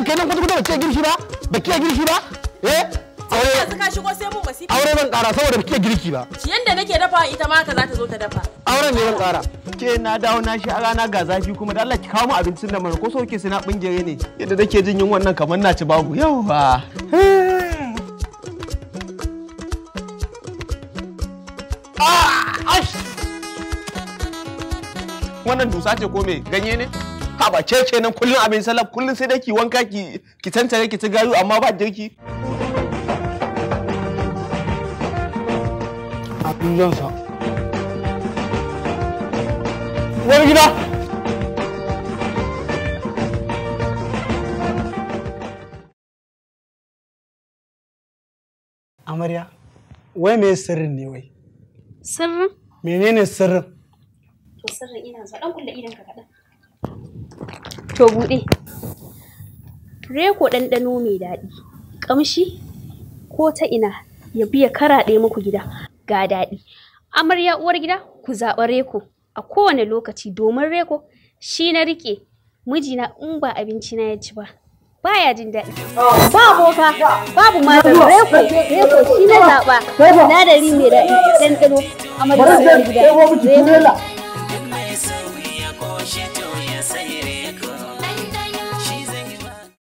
Kenan kwata kwata ba ke girki ba? Ba ke girki ba? Eh? Aure Yanzu ka shigo sai mun masifa. Aure ban kara saboda ba ke girki ba. Yanda nake dafa ita ma haka za ta zo ta dafa. Auren ne ban kara. Ke na dawo na sha rana ga zafi kuma da Allah ki kawo mu abincin nan mana ko so kike sai na bingire ne. Yadda nake jin yunwan nan kamar na ci babu. Yauwa. Wannan dusa ce ko me ganye ne? Ha ba ke kenan kullun abin salaf kullun sai dai ki wanka ki tantare ki ci gayu amma ba girki. Abin zan sa. Wani gida. Amarya, wai me sirrin ne wai? Sirrin? Menene sirrin? To sirrin ina zuwa dan kulle idan ka kaɗan. To buɗe. Reko ɗanɗano mai daɗi, ƙamshi ko ta ina ya biya karaɗe muku gida ga daɗi. Amarya uwar gida ku zaɓa Reko a kowane lokaci domin Reko shi na riƙe mijina in ba abinci na ya ci ba. Baya jin daɗi. Ba boka, babu matan Reko, Reko shi na zaɓa. Sinadari mai daɗi, ɗanɗano, amarya uwar gida. Reko.